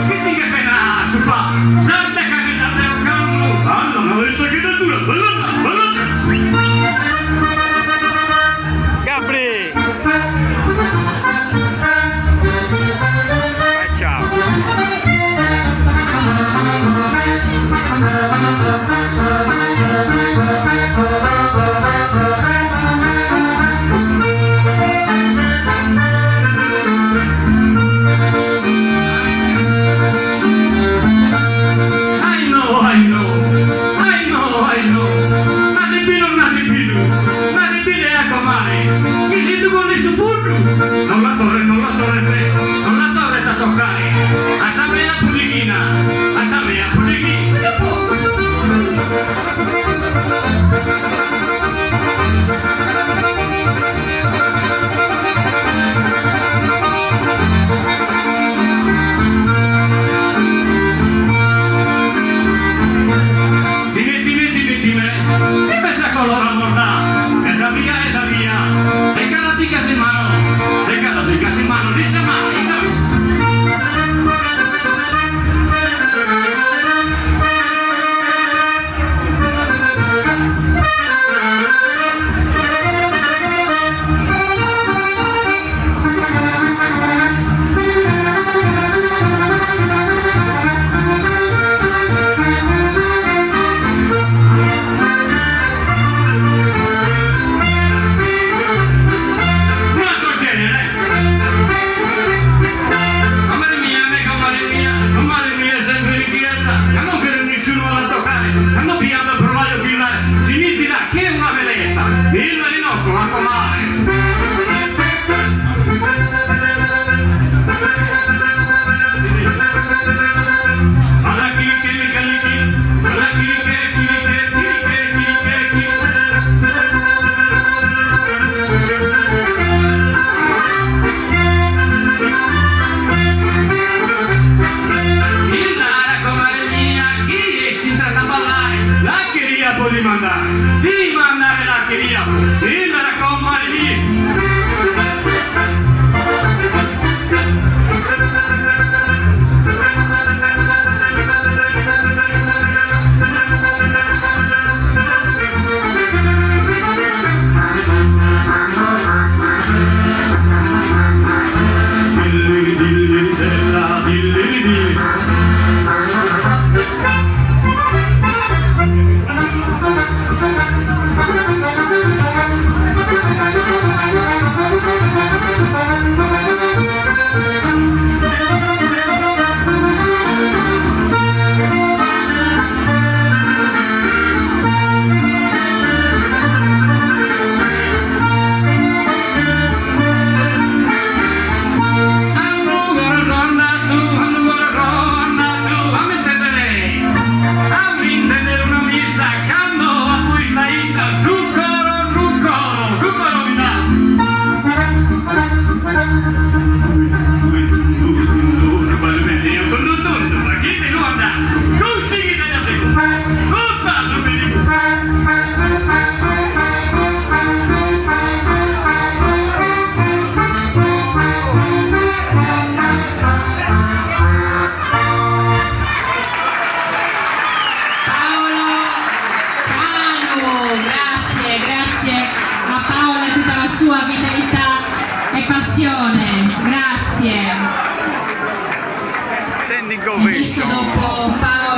Chi ti che fena su pa Santa Caridad de ocannu Balla ma sa creatura Balla balla Gabri! E ciao! Ai no, ai no, ai no, ai no, m'at bidu, m'at bidu, m'at bidu a comare, chi si ddu collit su puddu, non la torret, non la torret, non la torret a toccare, a sa mea pudighina, a sa mea pudighina. Time time time time time sa colora morta e sa via e sa via e cada picat in manu e cada picat in manu issa ma issa Un altro genere. Comare mia, me comare mia, comare mia sempre inquieta, ca non cheret nisciunu a la toccare, cando bi ando pro la giochillare, si mi zirat che una veletta, mi la rinocco a comare. Alla chiriche mi calichi, alla chiriche, chiriche, chiriche, chiriche, chiriche. Mi nara comare mia, chi est intrata a ballare, la cheria po dimandare, dimandare la cheria po, mi nara comare mia. Dilliri dilliri della dilliri di. A m'intendere una missa cando a questa issa su coro su coro su coro mi dà. Paolo Canu, grazie, grazie a Paolo e tutta la sua vitalità e passione, grazie. Standing E adesso ovation. dopo Paolo.